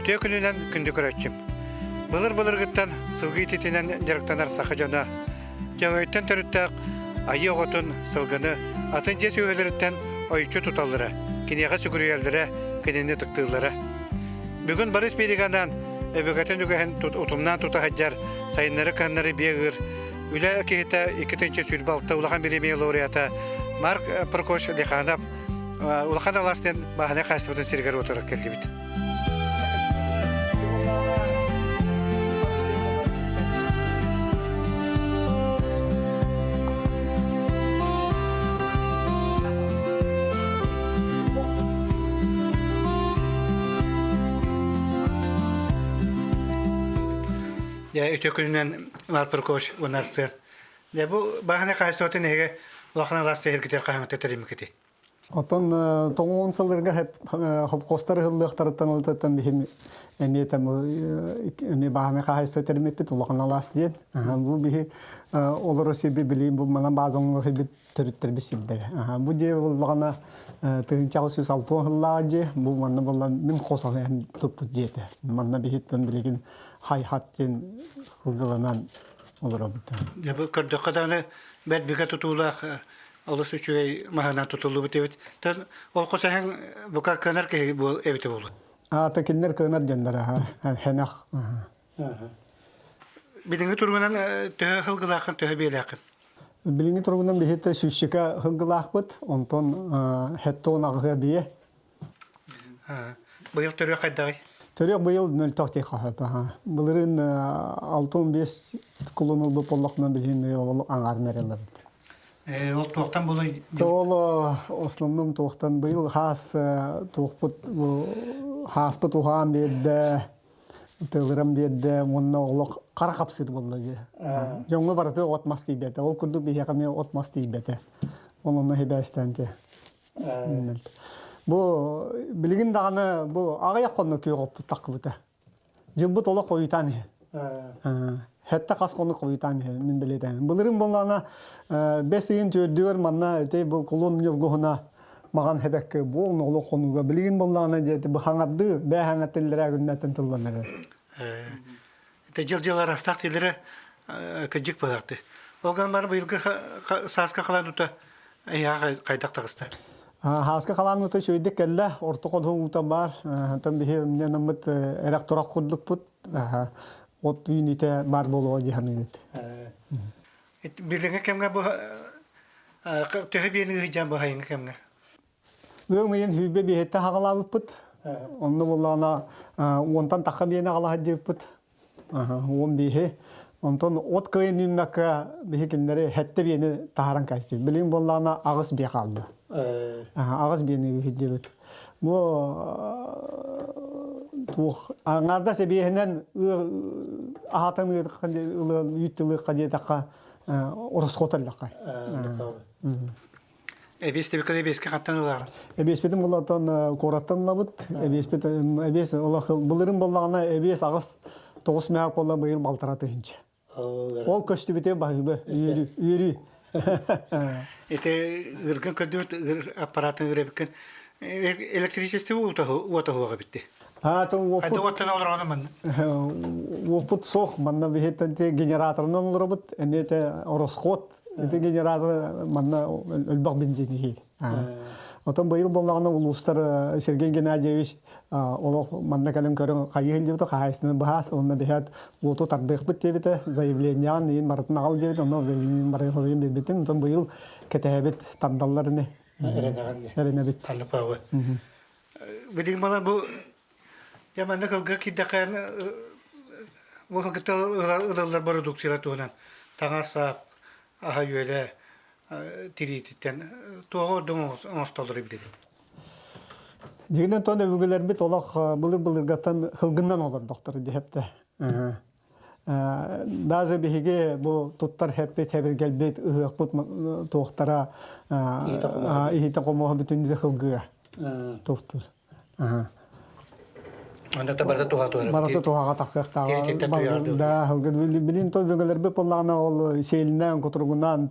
Үтүө күнүнэн күндү көрөөччүм. Былыр-былыргыттан сылгы ититинэн дьарыктанар саха дьоно Дьөҥөйтөн төрүттээх айыы оҕотун сылгыны атын дьиэ сүөһүлэриттэн ойуччу туталлара, киниэхэ сүгүрүйэллэрэ, кинини ытыктыыллара. Бүгүн Борис Береганан өбүгэтин үгэһин утумнаан тута сылдьар сайыннары-кыһыннары биэ ыыр үлэ киһитэ 2026 улахан бириэмийэ лауреата Марк Прокофьевич Лиханов Улахан Алаас диэн бааһынай хаһаайыстыбатын сиригэр отурар кэллибит. Дьэ, үтүө күнүнэн Марк Прокофьевич уонна Арсен. Дьэ, бу бааһынай хаһаайыстыбатын эһиги улахан алаас тэһиргитэр хаһаҥыта тэриммикити. Оттон тоҕуон сылларга хопхуостар ыһыллыахтарыттан ылытыттан биһим эмиэ там эмиэ бааһынай хаһаайыстыба тэриммиппит улахан алаас диэн. Бу биһи олоро сирби билиим бу манан баазаҥ бит төрүттэрбит сирдэрэ. Бу дьиэ буллаҕына 1660 сыллаах дьиэ бу манна булла мин хос туппут дьиэтэ. Манна биһиттэн билигин хай-хат диэн кылгыланан олоробут. Дьэ бу көрдөххө даҕаны бэрт бигэ тутуулаах олус үчүгэй маһынан тутуллубут эбит. Ол хос эһэҥ бука кыанар киһи эбитэ буолуо. Аата кинилэр кыанар дьоннор хэнэх. Билиҥҥи туругунан төһө сылгылааххын, төһө биэлээххин? Билиҥҥи туругунан биһиэхэ сүүсчэкэ сылгылаахпыт, онтон хеттон аҕыһа биэ. Быйыл төрүөх хайдаҕый? Төрүөх быйыл мөлтөх дии хаһыат. Былырыын 65 кулун ылбыт боллохпуна билигин ол аҥаарын эрэ ылабыт. Ол туохтан буолуй? Ол основном туохтан быйыл хаас туохпут хааспыт уһаан биэрдэ, тылырам биэрдэ уонна олох хара хапсыыр буолла дии. Дьоҥҥо барыта от мас тиийбэтэ. Ол курдук биһиэхэ эмиэ от мас тиийбэтэ. Ол онно сибээстээн дии. Бу билигин даҕаны бу аҕыйах хонно күөх оппут таххыбыта. Дьылбыт олох хойутаан иһэр. Хэтте хас хонук хойутаан иһэр мин билетен. Былырын боллаана бэс ыйын түөрдүгэр манна ити бу кулун ньургуһуна маҕан хэбэккэ буол олох хонуга билигин боллаана диэти бу хаҥарды бээ хаҥаттыллара күннэттэн тыллан эрэр. Ити дьыл-дьыл арастаах тилэрэ кыдьык быһаахты. Ол гынан баран быйылгы сааска халаан ута эйиэхэ хайдах таҕыста? Хааска халаан уута үчүгэйдик кэллэ. Орто ходуһа уута баар. Онтон биһи ымньанаммыт эрэх турах курдукпут. От үүнүүтэ баар буолуоҕа дии саныыбыт. Билиҥҥи кэмҥэ бу төһө биэни ыһыдьан бу сайыҥҥы кэмҥэ? Ыам ыйын сүүрбэ биэһиттэн хаҕалаабыппыт. Онно буоллаҕына уонтан тахха биэни аҕала сылдьыбыппыт. 15-и. Онтон от кыайан үүммэккэ биһи кинилэри сэттэ биэни таһааран кээстибит. Билигин буоллаҕына аҕыс биэ хаалла. Аҕыс биэни үһүддүбүт. Бу туох аҥаардас эбиэһинэн аһатан үүт ылыахха диэтэххэ ороскуот элбэххэ. Эбиэс тебеккэ эбиэскэ хантан ылаҕын? Эбиэспитин буллатан куораттан ылабыт. Эбиэспит эбиэс олох былырын боллаҕына эбиэс аҕыс тоҕус мээк буолла быйыл балтара тыһынча. Ол көстүбүтэ баһыыба үөрүү үөрүү. Ити ыргын көрдүбүт ыр аппаратын ырабыккын электричество уота уоҕа битти. Аатын уоппут Хайда уоттан олороҕуна манна? Уоппут суох манна биһиттэн генераторынан олоробут эмиэ те оросхуот Ити генератор манна өлбөх бензин иһиир. Отон быйыл буоллаҕына улуустар Сергей Геннадьевич олох манна кэлэн көрөн хайыы иһиллибитэ хаһаайыстыбаны быһаас уонна биһээт уоту тардыахпыт диэбитэ заявлениеҕын иин барытын аҕал диэбит онно заявлениены барытын биэрбитин онтон быйыл кэтэһэбит тардаллар ини эрэнэбит Аллапаабы. Билигин бала бу дьэ манна кылга киирдэххэ бу кытта ылыллар бородууксуйалар туһунан таҥас-сап. аһа-үөлэ тириититтэн туоҕу ордук оҥостоллор эбитэбит? Дьиҥинэн тон өбүгэлэрбит олох былыр-былыргаттан хылгыннан олордохтор диэхтэ. Даже биһиги бу туттар хэппит, хэбиргэлбит, ыһыахпыт туохтара иһитэ хомуоһа бүтүн хылгыга туохтур. Онно барыта туһа туһара. Барыта туһаҕа тахсыахтааҕа. Да, билин то бөгөлөрбүт буоллаҕына ол сиэлинэн, кутуругунан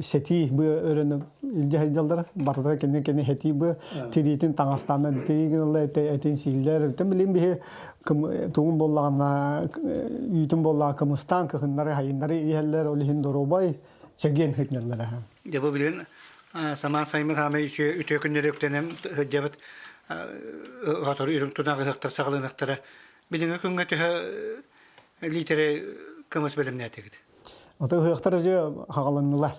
сэтии быа өрөн илдьэ сылдьаллар. Барыта кини кини сэтии быа тириитин таҥастаан тириигин этин сииллэр. Билин биһи тугун буоллаҕына үүтүн буоллаҕа кымыстаан кыһыннары хайыннары иһэллэр, ол иһин доруобай чэгиэн сытньаллар. Дьэ бу билин самаан сайыммыт хаамай үтүө күннэри үктэнэн сылдьабыт сотору үрүҥ тунах ыһыахтар саҕаланыахтара. Билиҥҥи күҥҥэ төһө лиитэрэ кымыс бэлэмнээтигит? Ото ыһыахтар уже хаҕаланнылар.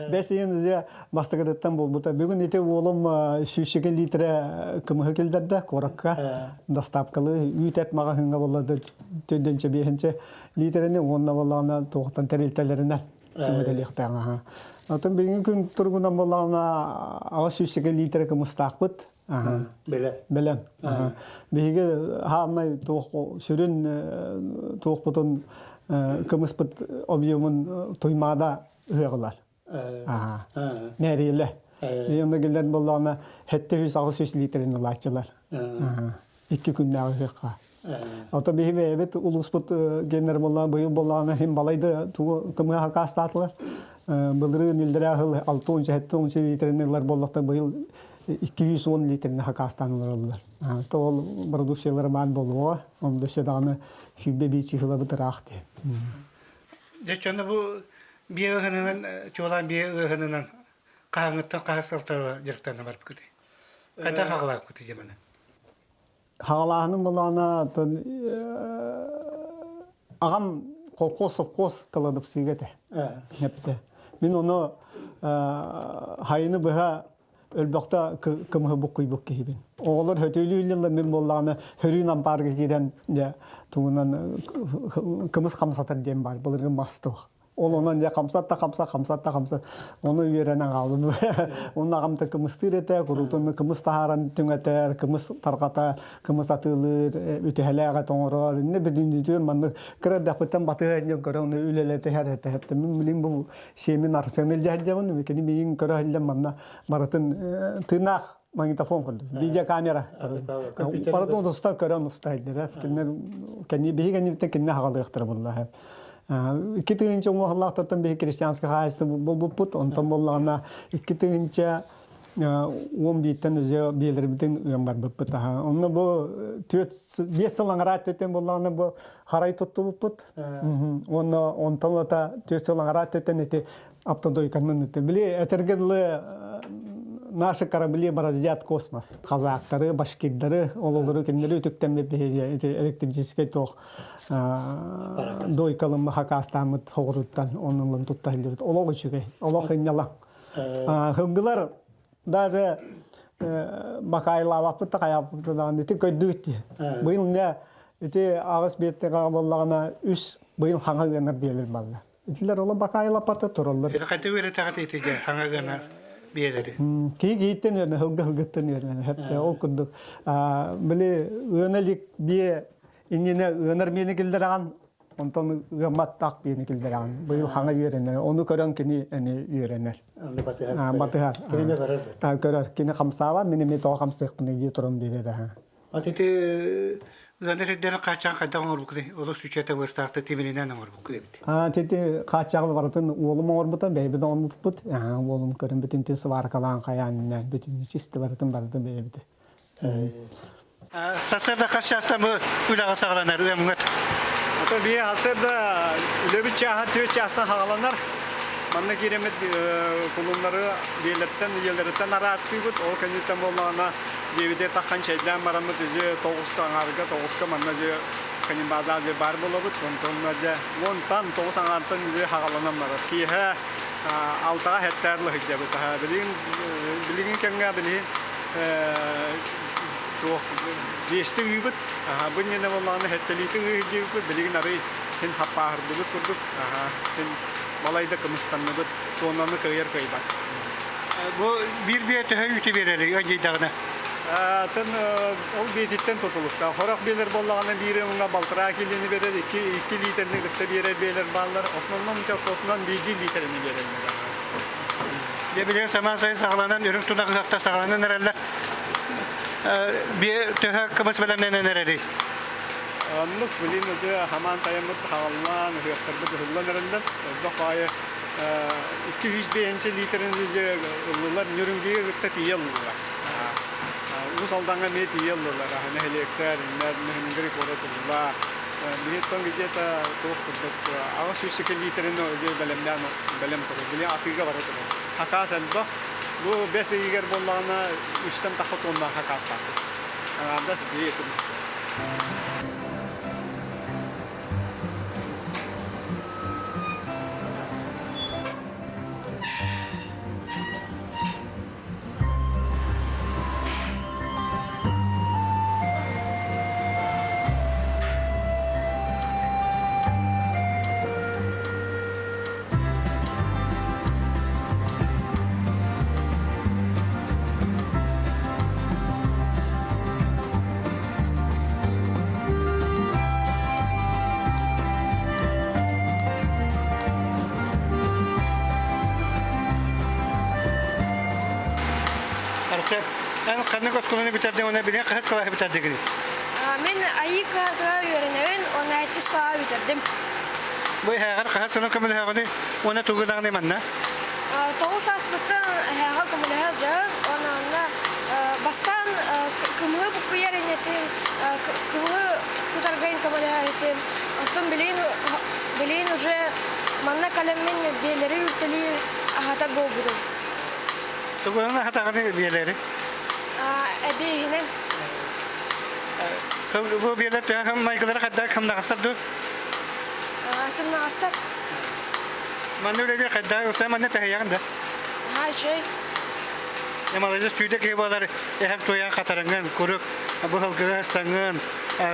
Бэс ыйын уже бастакытыттан буолбута. Бүгүн ити уолум сүүсчэкэ литрэ кымыһы киллэрдэ куоракка доставкалы үүт эт маҕаһыыҥҥа буолла төрдүнчэ биэһинчэ литрени уонна буоллаҕына туохтан тэрилтэлэринэн түҥэтэлиэхтээх аха. Отон бүгүҥҥү күн туругунан буоллаҕына 802 литрэ кымыстаахпыт. Бэлэм. Бэлэм. Биһиги хаамай туох сүрүн туохпутун кымыспыт объемун Туймаада ыһыаҕылар. Мээриэлэ. Онно киллэр буоллаҕына 700-800 литрин ылааччылар. Икки күннээҕи ыһыахха. Ото биһи бэйэбит улууспут геннер буолла быйыл буоллаҕына иһин балайда тугу кымыһа хакаастаатылар. Былырыын иллэрээ сыл 6-10 литрин ылар буоллахта быйыл 210 литрин хакаастаан ылараллар. То ол продукциялара маан болуоҕа, онно өссө даҕаны сүүрбэ биир чыһылабыт ыраах дии. Дьэ, чоно бу биэ ыһынынан, чуолаан биэ ыһынынан хаһааҥҥыттан хаһыс сылтан дьарыктана барбыккытый? Хайдах хаҕалаабыккытый дьэ маны? Хаҕалааһыным былаана аҕам колхоз совхоз кыладыпсыыга этэ. Эппитэ. Мин ону хайыны быһа өлбөхтө кымыһы буккуйбут киһибин. Оҕолор хөтөлүү мин буоллаҕына хөрүүн ампаарга киирэн дьэ тугунан кымыс хамсатар диэн баар былыргы мас туох. Ол онон дьэ хамсат да хамсат, хамсат да хамсат. Ону үөрэнэн хааллым. Онно аҕам да кымыстыыр этэ, куруутун кымыс таһааран түҥэтэр, кымыс тарҕата, кымыс атыылыыр, үтэһэлээх эт оҥорор. Иннэ бүтүннүүтүгэр маннык кыра эрдэхпиттэн батыһа иһэн көрөн ону үлэлэтиһэр этэ. Мин билим бу сиэмин Арсены илдьэ сылдьабын. Кини миигин көрө сылдьан манна барытын тыынаах магнитофон курдук, видеокамера. Барытын уста көрөн уста илдэрэ. Кинилэр биһиги кэнниттэн кинини хаҕалыахтара булла. 2000 уҥуохалаахтартан биһи крестьянскай хаһаайыстыба буолбуппут. Онтон буоллаҕына 2011-тэн уже биэлэрбитин ыан барбыппыт. Онно бу түөрт биэс сыл аҥараа өттүттэн буоллаҕына бу харай туттубуппут. Уонна онтон ылата 4 сыл аҥараа өттүттэн ити автодойканан ити. Били этэргэ дылы наши корабли бороздят космос. Казактары, башкирдары, ололору кинилэри үтүктэммит биһиги ити электрическэй туох дойкалыммы хакаастааммыт хоҕуруттан оннулан тутта сылдьыбыт. Олох үчүгэй, олох ынньалаҥ. Хылгылар даже бакайлаабаппыт да хайааппыт даҕаны ити көрдүгүт дии. Быйыл не ити аҕыс биэттэ буоллаҕына үс быйыл хаҥа ыанар биэлэр балла. Итилэр оло бакайлаппата тураллар. Это хайда үөрэтэҕит ити дьэ хаҥа ыанар биэлэри? Киһи киһиттэн үөрэнэ, сылгы сылгыттан үөрэнэ. Ол курдук били ыана илик биэ иннинэ ыанар миэни киллэрэҕин, онтон ыамматтаах биэни киллэрэҕин. Быйыл хаҥа үөрэнэр. Ону көрөн кини эми үөрэнэр. Батыһар. Кини көрөр. Көрөр. Кини хамсаабат, мин эмиэ тоҕо хамсыахпыный дии туран биэрэр. Ат ити ыанар сирдэрин хааччаҕын хайдах оҥорбуккутуй? Олус үчүгэй табыгастаахтык тимиринэн оҥорбуккут эбит. Ити хааччаҕы барытын уолум оҥорбута, бэйэбит оҥорбуппут. Уолум көрөн бүтүн сваркалаан хайаан бүтүн чисто барытын барытын бэйэбит. Сарсыарда хас чаастан бу үлэҕэ саҕаланар ыамҥыт? Ото бии сарсыарда үлэбит чааһа 4 чаастан хаҕаланар. Манна киирэммит кулуннары биэлэртэн, ийэлэриттэн арааттыыбыт. Ол кэнниттэн буоллаҕына Диэбитэ таххан чэйдээн бараммыт дьэ тоҕус аҥаарга тоҕуска манна дьэ канимбаада дьэ баар буолабыт. Онтон дьэ уонтан тоҕус аҥаартан дьэ хаҕаланан барар. Киэһэ алтаҕа хэттээр лыһыйдьабыт. Билигин билигин кэмҥэ билигин туох биэсти ыыбыт. Бу иннинэ буоллаҕына хэттэлиити ыыһыйдьыбыппыт. Билигин арый Син хаппааһырдыбыт курдук, син балайда кымыстанныбыт, туоннаны кыайар кыайбат. Бу биир биэ төһө үүтү биэрэрий ыйдаҕына? Атын ол биэтиттэн тутулуктаах. Сорох биэлэр буоллаҕына биир ымҥа балтараа килиэни биэрэр, икки литерни кытта биэрэр биэлэр бааллар. Основном ортотунан биирдии литерини биэрэллэр. Дьэ билигин самаан сайын саҕаланан үрүҥ тунах ыһыахта саҕаланан эрэллэр. Биэ төһө кымыс бэлэмнэнэн эрэрий? Оннук билин уже хамаан сайыммыт хааллаан, ыһыахтарбыт ыһыллан эрэллэр. Элбэх баайы 205 литрин ыллылар, Ньүрүҥгигэ кытта тиийэ ыллылар. Уус Алдаҥҥа эмиэ тиийэ ыллылар, нэһилиэктэр, иннэр, Ньүрүҥгири куорат ылла. Биһиттэн где-то туох курдук 802 литрин уже бэлэмнээн бэлэм турар. Били атыыга бара турар. Хакаас элбэх. Бу бэс ыйыгар буоллаҕына үстэн тахса тонна хакаастаахпыт. Аҥаардас биир Арсен, эн ханнык оскуоланы бүтэрдиҥ уонна билигин хаһыс кылааһы бүтэрдигиний? Мин АИ кыһатыгар үөрэнэбин уонна иккис кылааһы бүтэрдим. Бу эһээҕэр хаһыс сылын көмөлөһөҕүнүй уонна тугу гынаҕыный манна? Тоҕус ааспыттан эһээҕэ көмөлөһө дьарык уонна онно бастаан кымыһы буккуйар иннэтин кымыһы кутаргайын көмөлөһөр этим. Оттон билигин билигин уже манна кэлэммин биэлэри үүртэлиир аһатар буолбутум. Тугунан аһатаҕыный биэлэри? Эбиэһинэн. Бу биэлэр төһө майгылара хайдах хамнаҕастар дуу? Сымнаҕастар. Манна үлэлиир хайдах ылса манна тэһийэҕин да? Наһаа үчүгэй. Маладьыс түүтэ киһи буолар эһэм туйаан хатарыҥын, курук бу сылгыга ыстаҥын,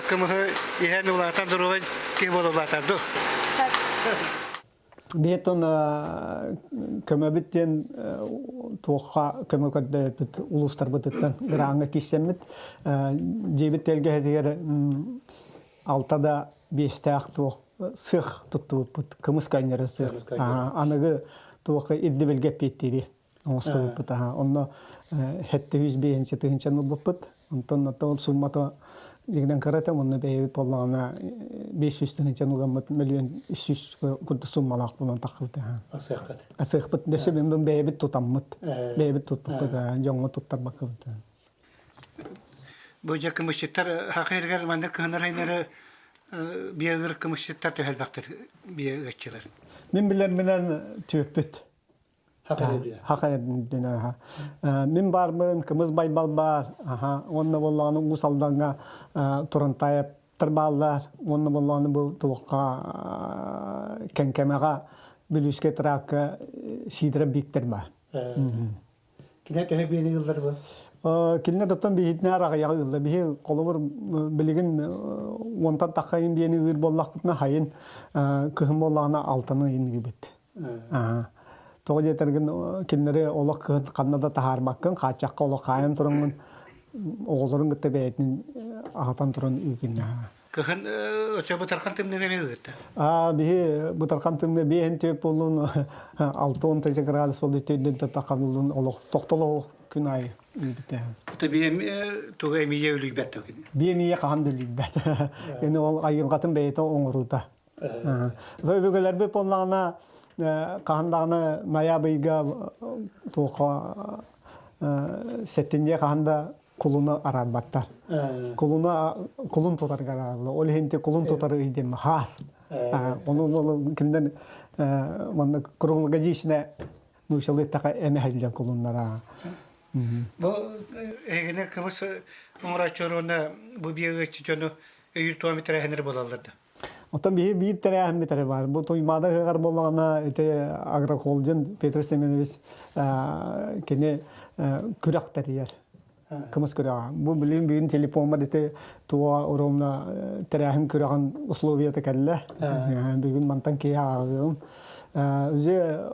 кымыһы иһэн улаатар доруобай киһи буола улаатар дуу? Биэтон көмөбүт диэн туохха көмө көрдөбүт улуустарбытыттан граҥҥа киирсэммит дьиэбит тэлгэһэтигэр алта да биэстээх туох сыах туттубуппут кымыс көннөрө сыах аныгы туохха ирдэбилгэ эппиэттиири оҥостубуппут онно хэттэ үс биэһинчэ тыһыынчаны ылбыппыт онтон ол суммата дигинэн кыра этэ онно бэйэбит буоллаҕына 500 тыһыынчаны угаммыт мөлүйүөн 300 курдук суммалаах буолан таххыбыт Асыаххыт. Асыахпыт дөссө бэйэбит тутаммыт бэйэбит туппуппут дьоҥҥо туттарбаккабыт. Бу дьэ кымысчыттар саха сиригэр маннык кыһыннар айнары биэ ыыр кымысчыттар төһө элбэхтэр биэ ыаччылар. Мин билэрбинэн түөппүт. Хаха эрдинэ. Мин баарбын, Кымыс Байбал баар, уонна буоллаҕына Уус Алдаҥҥа Турантаевтар бааллар, уонна буоллаҕына бу туохха Кэҥкэмэҕэ Бүлүүскэ тракка Сидоров Бииктэр баар. Кинилэр төһө биэни ыллар бу? Кинилэр оттон биһитинээр аҕыйаҕы ылла. Биһи холобур билигин уонтан тахха ыйын биэни ыыр буоллахпытына хайын кыһын буоллаҕына алтаны ыйын ыыбыт. Тоҕо диэтэргин кинилэри олох кыһын ханна да таһаарбаккын, хааччахха олох хаайан тураҥҥын оҕолорун кытта бэйэтин аһатан туран ыыгыннаһа. Кыһын өтө бытархан тымныыга эмиэ ыытта. Аа биһи бытархан тымныы биэһин түөп буоллун 6-10 градус болду төйдөн таххан буллун олох тохтолох күн аайы ыйбыта. Ото биэм туга эмиэ үлүйбэт токин. Биэм ийэ хаһан да үлүйбэт. Эни ол айылҕатын бэйэтэ оҥоруута. Өбүгэлэрбит буоллаҕына хаһан даҕаны ноябрьга туохха сэттинньигэ хаһан да кулуну араарбаттар. Кулуна кулун тутарга араараллар. Ол иһин кулун тутар ый диэн хаас. Ону кинилэр манна круглогодичная нуучалыы така эмэһэллэн кулуннара. Бу эһигини кымыс оҥорооччулар уонна бу биэ дьону өйүүр туом тэрээһиннэр буолаллар да? Оттон биһи биир тэрээһиммит эрэ баар. Бу Туймаада ыһыаҕар буоллаҕына ити агрохолдинг Петр Семенович кини күрэх тэрийэр. Кымыс күрэҕэ. Бу билигин бүгүн телефоммар ити туга оромна тэрээһин күрэҕин условията кэллэ. Бүгүн мантан киһи ааҕыым. Уже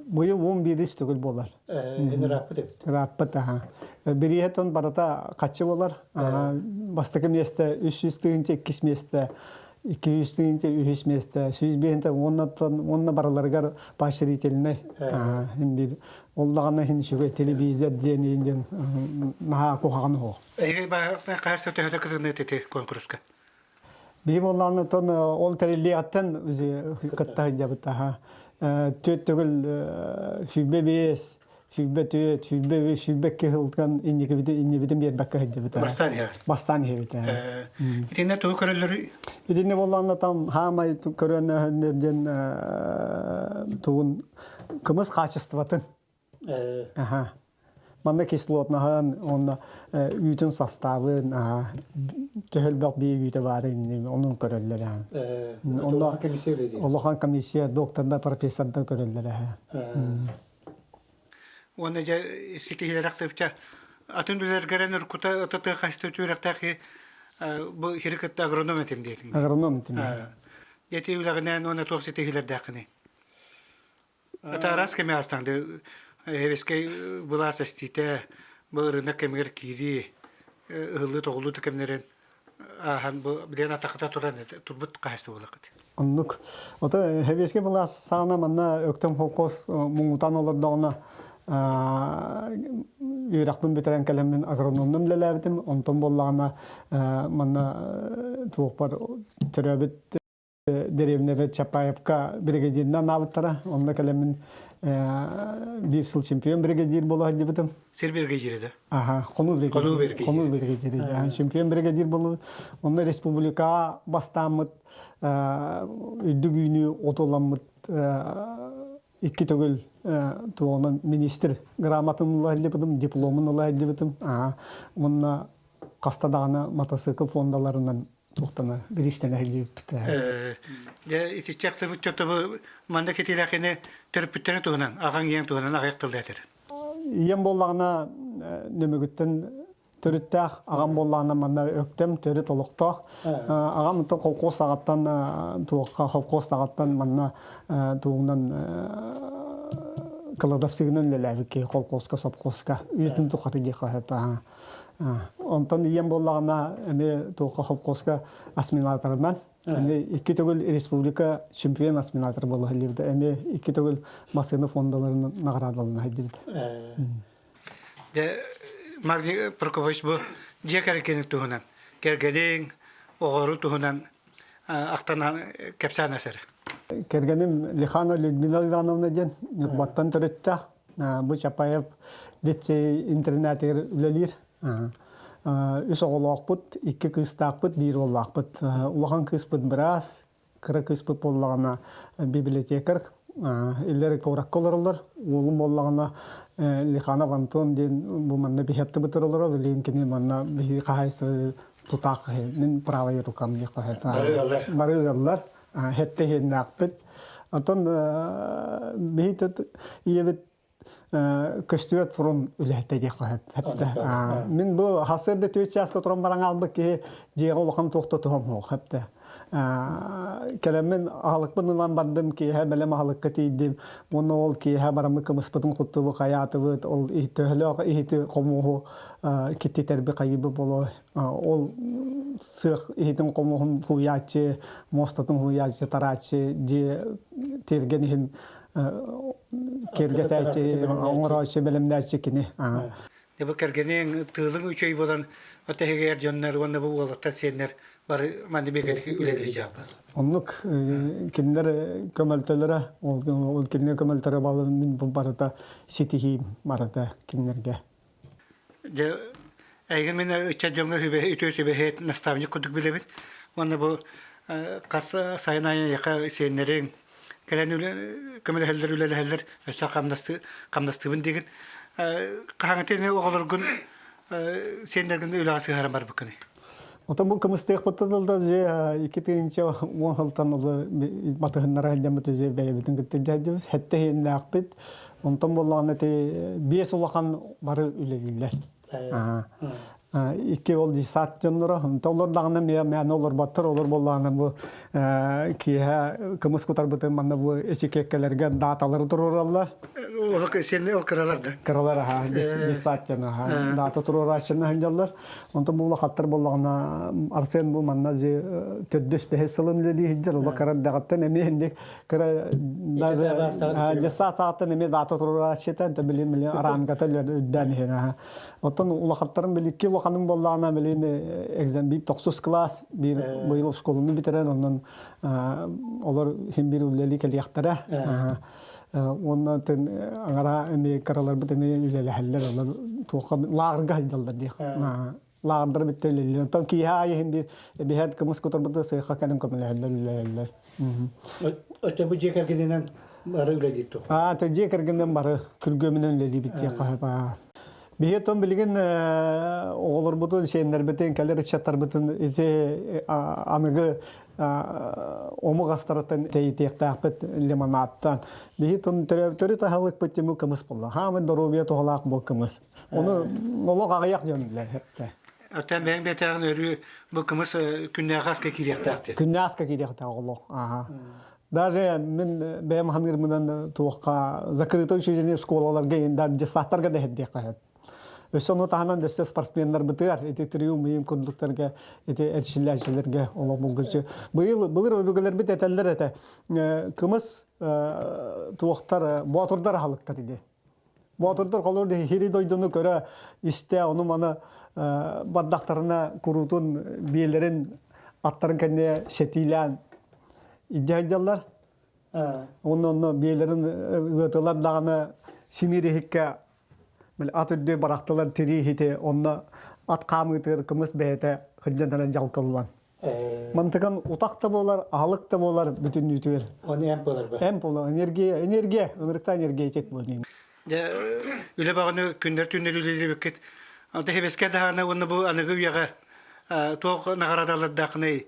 быйыл 11 төгүл буолар. Ырааппыт эбит. Ырааппыт, аха. Бирииһэ барыта хаччы болар. Бастакы миэстэ 300 тыһыынча, иккис миэстэ 200 тыһыынча, үһүс миэстэ 105 уоннаттан уонна барыларыгар поощрительнай биир ол даҕаны иһин үчүгэй телевизор диэн диэн наһаа куһаҕан оһох. Эһиги хаһыс төһөтө кытынныт ити конкурска? Биһи буоллаҕына ол тэриллиэҕиттэн кытта сылдьабыт аха. Түөрт төгүл 25, 24, 23, 22 сылтан инникибитин иннибитин биэрбэккэ сылдьыбыта. Бастаан иһэбит. Бастаан иһэбит. Итиннэ тугу көрөллөрүй? Итиннэ буоллаҕына там хаамай көрөн диэн тугун кымыс хаачыстыбатын. Аха. Манна кислотнаһын уонна үүтүн састаабын төһөлбөх бии үүтэ баарын онун көрөллөр. Онно улахан комиссия доктордар, профессордар көрөллөр. Уонна дьэ ситиһиилэрэх тыпча атын үлэлэргэрэн уруккута ытыты хасты үөрэхтээх бу хири кытта агроном этим диэтиҥ. Агроном этим. Дьэти үлэҕинэн уонна туох ситиһиилэрдээххиний? Это араас кэми аастаҥ Эбэскэй былаас эстиитэ, бу ырыынак кэмигэр киирии, ыһыллыы-тоҕуллуу да кэмнэрин ааһан бу билигин атахыта туран турбут хаһайыстыба буоллаххыт. Оннук. Ото Сэбиэскэй былаас саҕана манна Өктөм холкуос муҥутаан олордоҕуна үөрэхпин бүтэрэн кэлэммин агрономнум үлэлээбитим. Онтон буоллаҕына манна туохпар төрөөбүт дэриэбинэбэр Чапаевка бригадирынан анаабыттара. Онно кэлэммин биир сыл чемпион бригадир буола сылдьыбытым. Сир бригадирэ да? Аха, хонуу бригадир. Хонуу бригадир. Чемпион бригадир болу. Онно республика бастааммыт үрдүк үүнүү отуламмыт икки төгүл туоҕунан министр грамотын ыла сылдьыбытым, дипломун ыла сылдьыбытым. Уонна хаста даҕаны матасыыкыл фондаларынан туохтана бириистэнэ сылдьыбыппыт. Дьэ итиччэхтэ бу манна кэтиилээхини төрөппүттэрин туһунан, аҕаҥ ийэҥ туһунан аҕыйах тылла этэр. Ийэм буоллаҕына Нөмүгүттэн төрүттээх, аҕам буоллаҕына манна Өктөм төрүт олохтоох. Аҕам онтон колхоз саҕаттан туохха холкуос саҕаттан манна тугунан кладовщигынан үлэлээбит киһи колхозка, совхозка үйэтин тухары диэххэ сөп. Онтон ийэм буоллаҕына эмиэ туохха холкуоска осеменаторынан эмиэ икки төгүл республика чемпион осеменатор буола сылдьыбыта. Эмиэ икки төгүл массыына фондаларынан наҕараадалана сылдьыбыта. Дьэ, Марк Прокопович бу дьиэ кэргэни туһунан, кэргэниҥ, оҕолору туһунан ахтан кэпсээн эсэр. Кэргэним Лихана Людмила Ивановна диэн Ньурбаттан төрүттээх. Бу Чапаев лицей интернатыгар үлэлиир. Үс оҕолоохпут, икки кыыстаахпыт, биир уоллаахпыт. Улахан кыыспыт быраас, кыра кыыспыт буоллаҕына библиотекарь, иллэр куоракка олороллор. Уолум буоллаҕына Лиханов Антон диэн бу манна биһиэттибит олорор, билигин кини манна биһиги хаһаайыстыба тутаах мин правая рукам диэх бары ыаллар. Хэттэ иһиннээхпит. Оттон биһи ийэбит көстүбэт фрон үлэһитэ диэххэ сөп. Мин бу хасыарда түөрт чааска туран баран хаалбыт киһи дьиэҕэ улахан туох да туһам суох хэптэ. Кэлэммин аһылыкпын ылан бардым, киэһэ бэлэм аһылыкка тиийдим. Уонна ол киэһэ бараммыт кымыспытын куттубу хайаатыбыт, ол төһөлөөх иһити хомуоһу киттитэрби хайыыбы боло ол сыах иһитин хомуһун хууйааччы, муостатын хууйааччы, тарааччы, дьиэ тиэргэн иһин киэргэтээччи, оҥорооччу, бэлэмнээччи кини. Бу кэргэниҥ тыылыҥ үчүгэй буолан отэһигэр дьоннор уонна бу уолаттар сиэннэр бары манна бигэтик үлэлии дьаабы. Оннук кинилэр көмөлтөлөрө, ол кинилэр көмөлтөрө балын мин бу барыта ситиһиим барыта кинилэргэ. Дьэ, эйигин мин ыччат дьоҥҥо үтүө сүбэһит, наставник курдук билэбин. Уонна бу хас сайын аайы эйиэхэ сиэннэриҥ кэлэн көмөлөһөллөр, үлэлэһэллэр, өссө хамнастыыбын диигин. Хаһааҥҥыта оҕолоргун сиэннэргин үлэҕэ сыһаран барбыккыный? Отон бу кымыстыахпыттан ылда дьэ 2010 сылтан олу батыһыннара сылдьаммыт дьэ бэйэбитин кытта дьайдыбыт сэттэ иһиннээхпит. Онтон буоллаҕына ити биэс улахан бары үлэлииллэр. Икки ол десант дьонноро. Онто олор даҕаны мээнэ олорботтор, олор буоллаҕына бу киэһэ кымыс кутарбытын манна бу эчикиэккэлэргэ дааталары туруораллар. Ол сенни ол кыралар да? Кыралар аха, десант дьоно аха. Даата туруорааччыны сылдьаллар. Онтон бу улахаттар буоллаҕына Арсен бу манна же төрдүс бэһис сылын үлэлии сылдьар. Ула кыра эрдэҕиттэн эмиэ инник кыра даже десант саҕаттан эмиэ даата туруорааччыта билин билин араангата үрдээн иһэр аха. Оттон улахаттарым биликки улаханым буоллаҕына билин экзамен биир тохсус кылаас биир быйыл оскуоланы бүтэрэн онон олор хин биир үлэлии кэлиэхтэрэ. Уонна тын аҥара эми кыраларбыт эми үлэлэһэллэр олор туохха лааҕырга сылдьаллар диэх. Лааҕырдар бүттэ үлэлиир. Онтон киэһэ аайы иһин биир биһэт кымыс кутарбыты сыахха кэлэн көмөлөһөллөр үлэлэһэллэр. Оччо бу дьиэ кэргэнинэн бары үлэлиир туох? Аа, дьиэ кэргэнинэн бары күргүөмүнэн үлэлиибит диэх хаһыпаа. Биһи оттон билигин оҕолорбутун, сиэннэрбитин, кэлэр ыччаттарбытын ити аныгы омук астарыттан тэйитиэхтээхпит лимонадтан. Биһи төрүт аһылыкпыт тиму кымыс буолла. Хаамын доруобуйа туһалаах бу кымыс. Ону олох аҕыйах дьон билэр хэптэ. Оттон бэйэҥ да этээҕин өрүү бу кымыс күннээҕи аска киириэхтээх диэн. Күннээҕи аска киириэхтээх олох. Аха. Даже мин бэйэм ханыырмынан туохха закрытое учреждение школаларга детсадтарга да иһэрдиэххэ сөп. Өссө ону таһынан өссө спортсменнарбытыгар ити триум ыйым курдуктарга ити эрчиллээччилэргэ олох булгуччу. Быйыл былыр өбүгэлэрбит этэллэр этэ кымыс туохтар боотурдар аһылыктар диэн. Боотурдар холобур хири дойдуну көрө истэ ону маны бардахтарына куруутун биэлэрин аттарын кэннэ сэтиилээн илдьэ сылдьаллар. Онно онно биэлэрин ыатылар даҕаны симиир иһиккэ ат үрдү барахтылар тирии иһити онно ат хаамыытыгар кымыс бэйэтэ сылдьан дьалкыллан. Мантыкан утах да буолар, аһылык да буолар бүтүннүүтүгэр. Оны эмп буолар ба? Эмп буолар, энергия, энергия, ынырыкта энергетик буолар. Дьэ, үлэ баҕаны күннэр түүннэр үлэлиибиккит. Алта хебеске даһана уонна бу аныгы үйэҕэ туох наҕараадалардааххыный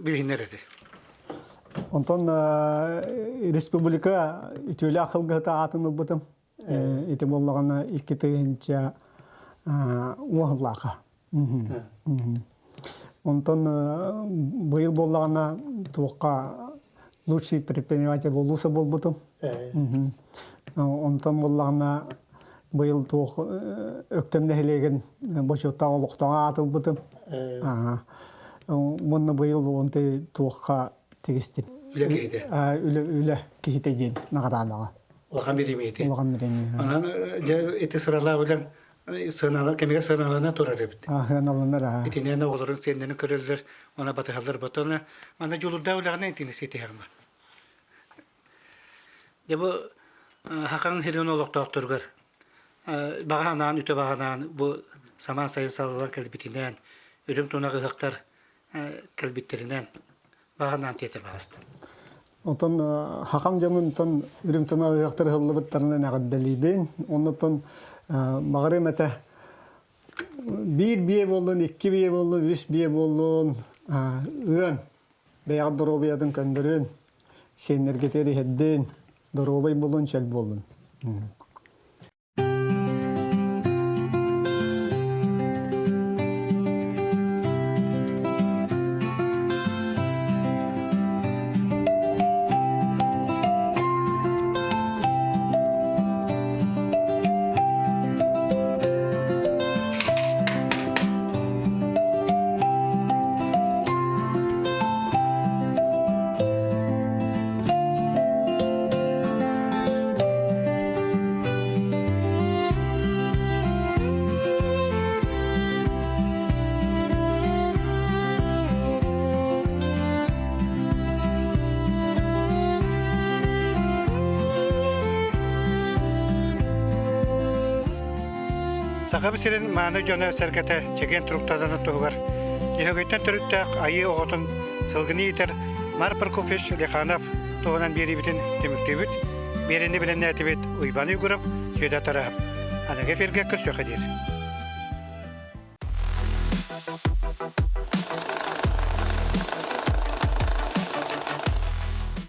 билиһиннэр этэ. Онтон республика үтүөлээх кылгыһыта аатын ылбытым. Ити буоллаҕына 2000 уоһуллааха. Онтон быйыл буоллаҕына туохха лучший предприниматель улууса буолбутум. Онтон буоллаҕына быйыл туох Өктөм нэһилиэгин бочуоттаах олохтооҕо аатылбытым. Уонна быйыл онтон туохха тигистим. Үлэ киһитэ. Үлэ үлэ киһитэ диэн наҕараадаҕа. Улахан бириэмийэтэ. Улахан бириэмийэ. Онон дьэ ити сыралаах үлэҥ сыаналар кэмигэр сыаналана турар эбит. Сыаналанар аа. Итинэн оҕолорун сиэннэрин көрөллөр, уонна батыһаллар ботона. Манна дьулурдаах үлэҕинэн итини ситиһэҕин. Дьэ бу Хахаҥ сирин олохтоохторугар баҕа анаан, үтө баҕа анаан бу самаан сайын салаллан кэлбитинэн, үрүҥ тунах ыһыахтар кэлбиттэринэн баҕа анаан тиэтэр баҕастым. Онтон хахам дьонунтан үрүҥ тунах ыһыахтар ыһыллыбыттарынан эҕэрдэлиибин. Оннуттан баҕарыам этэ биир биэ буоллун, икки биэ буоллун, үс биэ буоллун, ыан бэйэҕит доруобуйатын көннөрүн, сиэннэргитигэр иһэрдин, доруобай буолун, чөл буолун. Сахабыт сирин мааны дьоно-сэргэтэ чэгиэн туруктанарын туһугар Дьөһөгөйтөн төрүттээх Айыы оҕотун сылгыны иитэр Мар Прокопьевич Леханов туһунан биэриибитин түмүктүүбүт. Биэриини бэлэмнээтибит Уйбаан Уйгуров, Сүөдэ Тараһап. Аныгы эфиргэ көрсүөххэ диир.